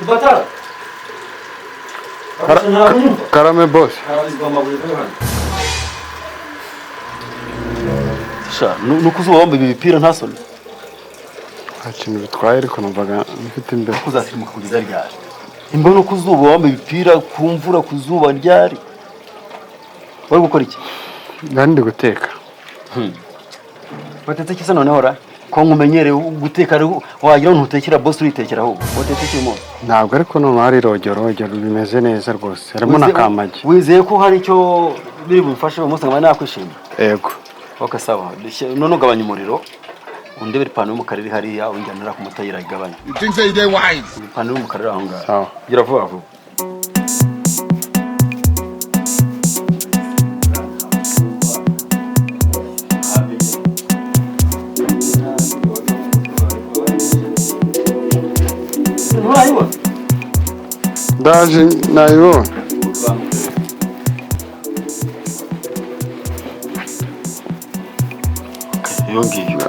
Batara. Karame, boss. Sha, nuko uzuba wambaye ibi bipira, nta soni? Nta kintu bitwaye, ariko numvaga mfite imbere. Uzasirimuka kugeza ryari? Imbeho no kuzuba, wambaye ibipira ku mvura, ku zuba ryari? Wari gukora iki? Nari ndi guteka. Watetse iki se noneho ra? Ko nkumenyereye guteka, ariko wagira ngo ntutekera boss, uritekera ahubwo. Watetse iki uyu munsi? Ntabwo, ariko noneho hari rojyorojyo, bimeze neza rwose, harimo na kamagi. Wizeye ko hari icyo biri bumfashe uyu munsi nkaba nakwishima? Yego. Ok, sawa. None ugabanya umuriro, undebere ipantaro y'umukara iri hariya, unjyanira ku mutayira igabanya. You think say they wise? Ipantaro y'umukara iri aho ngaho. Sawa. Gira vuba vuba. Nturayibona? Ndaje, nayibonye. Iyo ngiyo.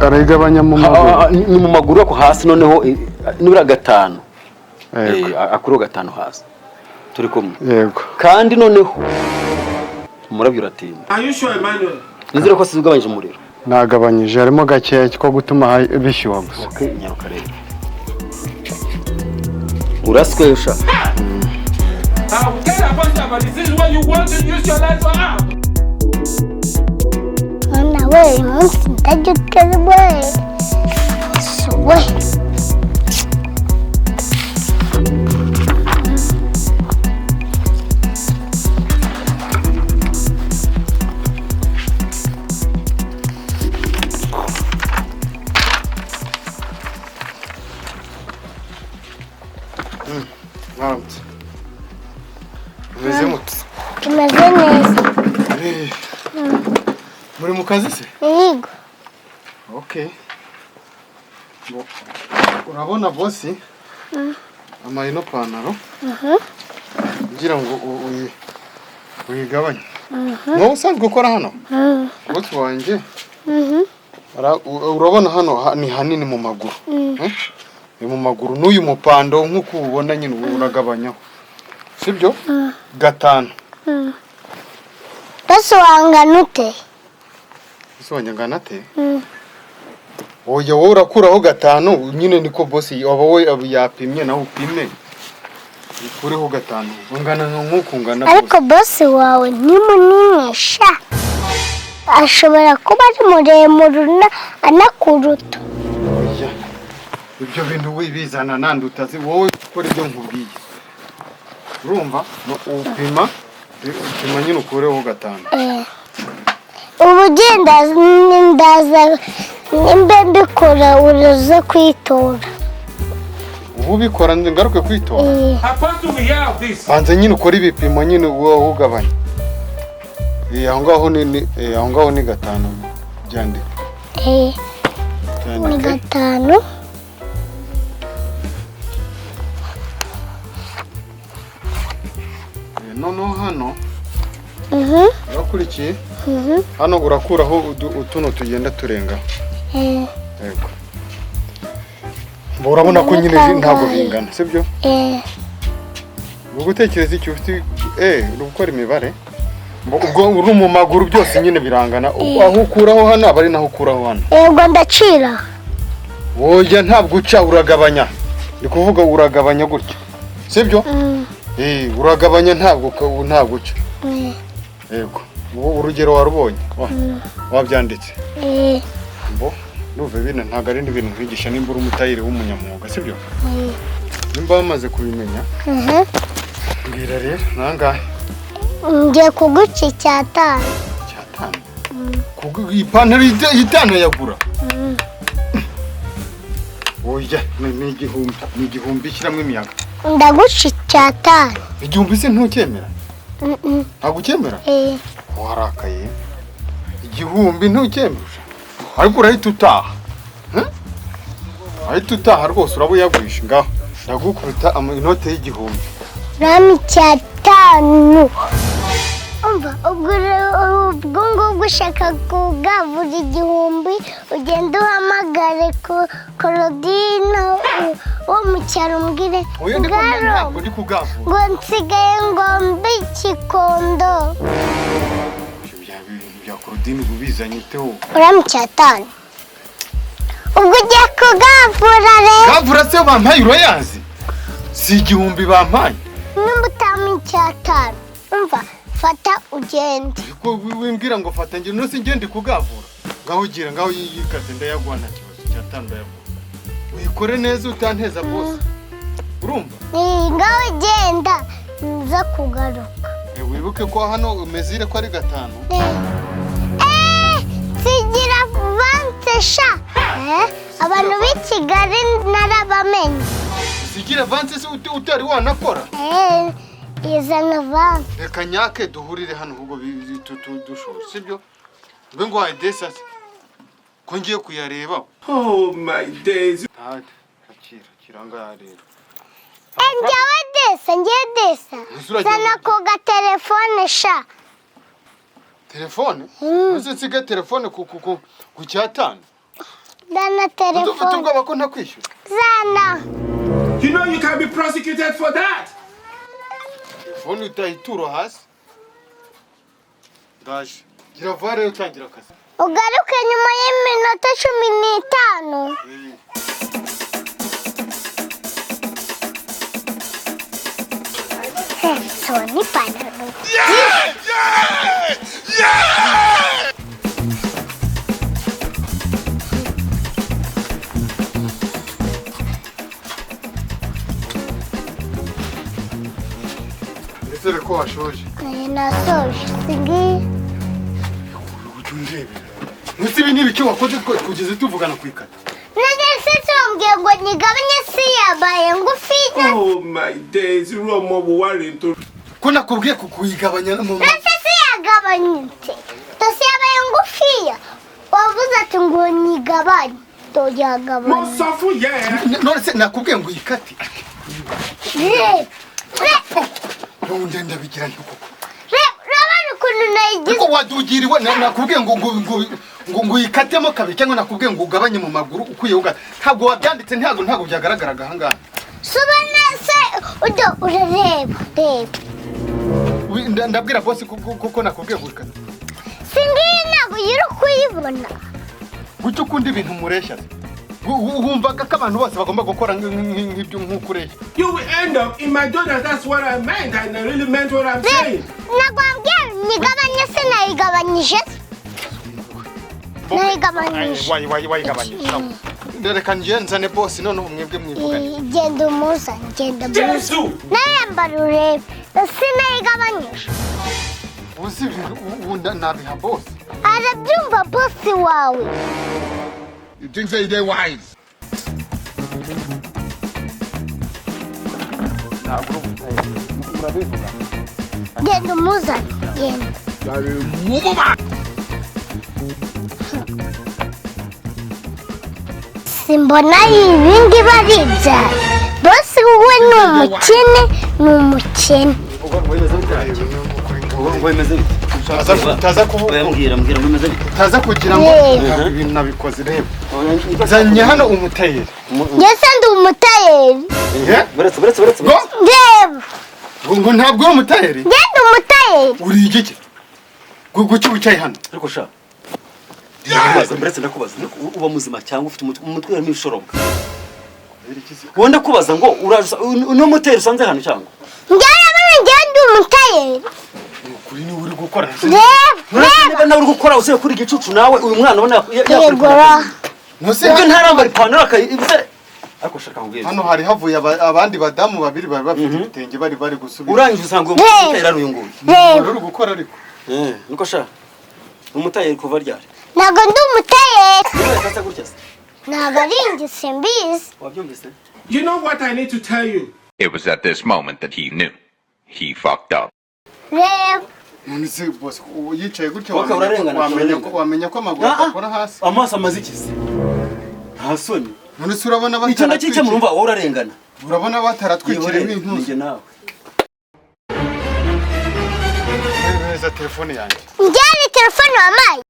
Arayigabanya mu maguru. Ni mu maguru ako hasi noneho, nibura gatanu. Yego. Akuriho gatanu hasi, turi kumwe? Yego. Kandi noneho umurabyo uratinda. Are you sure, Emmanuel? Nizere ko asize ugabanyije umuriro. Nagabanyije, harimo gakeya ko gutuma bishyuha gusa. Okay, nyaruka rero, uraswesha. I will tell Apostle about this. This is what you want to use your life for. Ah! Mwana we, uyu munsi ndarya utari we Yesu we. Mwaramutse, umeze mute? Tumeze neza. Muri mu kazi se? Yego. Okay. Bo, urabona boss amaye ino pantaro kugira ngo uyigabanye. Wowe usanzwe ukora hano, boss wanjye, urabona hano ni hanini mu maguru. Eh? Ni mu maguru n'uyu mupando nk'uko ubona nyine, ubu uragabanyaho, sibyo? Gatanu. Bose wangana ute? Ese wanjye angana ate? Oya, wowe urakuraho gatanu nyine, niko boss waba we yapimye, nawe upime ukureho gatanu, ungana nk'uko ungana. Ariko boss wawe ni munini sha, ashobora kuba ari muremure anakuruta. Oya, ibyo bintu wibizana nandi utazi. Wowe ukora ibyo nkubwiye, urumva? No, upima nyine ukureho gatanu. Ubu ugenda ndaza nimba mbikora uraza kwitora. Ubu ubikora ngaruke kwitora? Eh. Apostle will hear of this. Banza nyine ukora ibipimo nyine, wowe ugabanya. Aho ngaho aho ngaho ni gatanu, byandike. Ni Byandike. gatanu. Noneho hano urakurikiye? Mhm. Hano urakuraho utuno tugenda turengaho. Yego. Mbo urabona ko nyine Ni ntabwo kangahe? bingana, sibyo? Eh. Uri gutekereza iki? Ufite uri gukora imibare. Mbo ubwo uri mu maguru byose nyine birangana. Aho ukuraho hano aba ari naho ukuraho hano. Yego, ndacira. Oya, ntabwo uca, uragabanya. Ndi kuvuga uragabanya gutya, sibyo? Mm. Uragabanya, ntabwo ntabwo uca. Yego, ubu urugero warubonye. Wabyanditse? Eh. Mbo ndumva bino ntabwo ari n'ibintu nkwigisha nimba uri umutayeri w'umunyamwuga, sibyo? Eh. Nimba wamaze kubimenya, mbwira rero nangahe? Ngiye kuguca icyatanu. Cyatanu? Kuko ipantaro itanu yagura? Oya, ni igihumbi, ni igihumbi, shyiramo imiyaga. Ndaguca icyatanu. Igihumbi se ntucyemera? Mm. Ntabwo ucyemera? Eh. Warakaye, igihumbi ntucyemera, ariko urahita utaha. Hmm? Urahita utaha rwose, uraba uyagurisha. Ngaho ndagukubita inote y'igihumbi. Rami icyatanu. Umva, ubwo ngubwo ushaka kugavura 1000, ugenda uhamagare ku Korodino wo mu cyaro, umbwire Oya, ndi ngaro ntabwo ndi kugavura. Ngo nsigaye ngo mbe ikikondo. Ibyo bya bintu bya Korodini ubu bizanye ute wowe? Uramu cyatanu, ubwo ugiye kugavura rero. Gavura se bampaye urayazi? Si 1000 bampaye. Nimba utamu icyatanu, umva, fata ugende. Ko wimbwira ngo fata njye, none se njye ndi kugavura? Ngaho gira, ngaho yikate, ndayaguha, nta kibazo, cyatanu ndayaguha. Uyikore neza utanteza bose, urumva? Ni ngaho genda, nza kugaruka. Wibuke ko hano mesure ko ari 5. Nsigira avance sha. Abantu b'i Kigali narabamenye. Sigira avance se utari wanakora? Izana avance. Reka nyake duhurire hano ahubwo dushobora, sibyo? Mbe ngo desa se ko ngiye kuyareba? Oh my days. Nta akira, akira ngaha rero. Njyewe desa, ngiye desa. Ese uragira Zana ngo- ku gatelefone sha. Telefone? Ese nsiga telefone ku cyatanu? Zana Ufite telefone. ubwoba ko ntakwishyura? Zana. You know you can be prosecuted for that. Telefone utayitura hasi. Ndaje, gira vuba rero, utangira akazi. Ugaruke nyuma y'iminota 15. Soba ipantaro. Nizere ko washoje. Nasoje, singiye. Ujya undebera. Ese ibi ni ibiki wakoze kugeza tuvugana ku ikata? None se wambwiye ngo nyigabanye, si yabaye ngufinya? Oh my days. Irú ọmọ wo wá rèé tó. Ko nakubwiye kuyigabanya mu Ese si yagabanyutse? Tose yabaye ngufiya. Wavuze ati ngo nyigabanye, to Mo yagabanye. sọ fún ìyá ẹ. None se nakubwiye ngo uyikate? Reba, reba. Ubundi ndabigira nti koko? Reba, urabona ukuntu nayigize? Ariko wadugiriwe, nakubwiye ngo uyikatemo kabiri, cyangwa nakubwiye ngo ugabanye mu maguru ukuyeho gato. Ntabwo wabyanditse, ntabwo byagaragaraga aha ngaha. Subona se udo, urareba, reba. Ndabwira bosi kuko nakubwiye ngo uyikate. Singiyi, ntabwo uri kuyibona. Gucyo ukunda ibintu mureshya se? Wumvaga ko abantu bose bagomba gukora nk'ibyo, nk'uko ureshya? You will end up in McDonald's. That's what I meant. And I really meant what I'm saying. Ntabwo wambwiye nyigabanye se? Nayigabanyije, nayigabanyije. Wayigabanyije. Reka njye nzane bosi, noneho mwebwe mwivugane. Genda umuzane, genda umuzane. Jésù. Nawe yambara urebe, sinayigabanyije. Uzi ibintu ubu nabiha bosi. Arabyumva bosi wawe. You think say they wise? Ntabwo urabivuga. Genda umuzane, genda. You are a mumu man. Simbona ibi ngibi ari ibyaha. Bosi we ni umukene, ni umukene. Ngo bimeze bite? Ngo bimeze bite? Utaza kuvuga. Oya, mbwira, mbwira ngo bimeze bite? Utaza kugira ngo Yego. ntabwo ibintu nabikoze. Reba, nzanye hano umutayeri. Njye se ndi umutayeri? Eh? Buretse, buretse, buretse. Ngo Reba. ngo ntabwo uri umutayeri? Njye ndi umutayeri? Uri igiki? Ngo kuki wicaye hano? Ariko sha, ndakubaza, buretse, ndakubaza, uba muzima cyangwa ufite umutwe, mu mutwe harimo ibishorobwa? Wowe, ndakubaza ngo uraje uno muteri usanze hano cyangwa? Njye urabona, njye ndi umutayeri? Ukuri niwe uri gukora. Reba. Uretse niba nawe uri gukora usiye kuri igicucu, nawe uyu mwana ubona yakora. Yegora. Nuse Ubwo ntarambara ipantaro akayibuze, ariko shaka nkubwire. Hano hari havuye abandi badamu babiri bari bafite ibitenge, bari gusubira. Urangije usanga uwo mutayeri ari uyu nguyu. Reba. Uri gukora ariko. Eh, niko sha, ni umutayeri kuva ryari? Ntabwo ndi umutayeri. Niba yakasa gutya se? Ntabwo ari njye, simbizi. Wabyumvise? You know what I need to tell you? It was at this moment that he knew. He fucked up. Reba. None se boss ubu yicaye gutya Wowe urarengana, urarengana. wamenya ko amaguru Ah, ah. adakora hasi? Amaso amaze iki se? Nta soni. None se urabona Icyo ndakikemura, umva, wowe urarengana. Urabona bataratwikiremo Yihorere, intuzi? ninjye nawe. Mpereza telefone yanjye. Njyane telefone wampaye.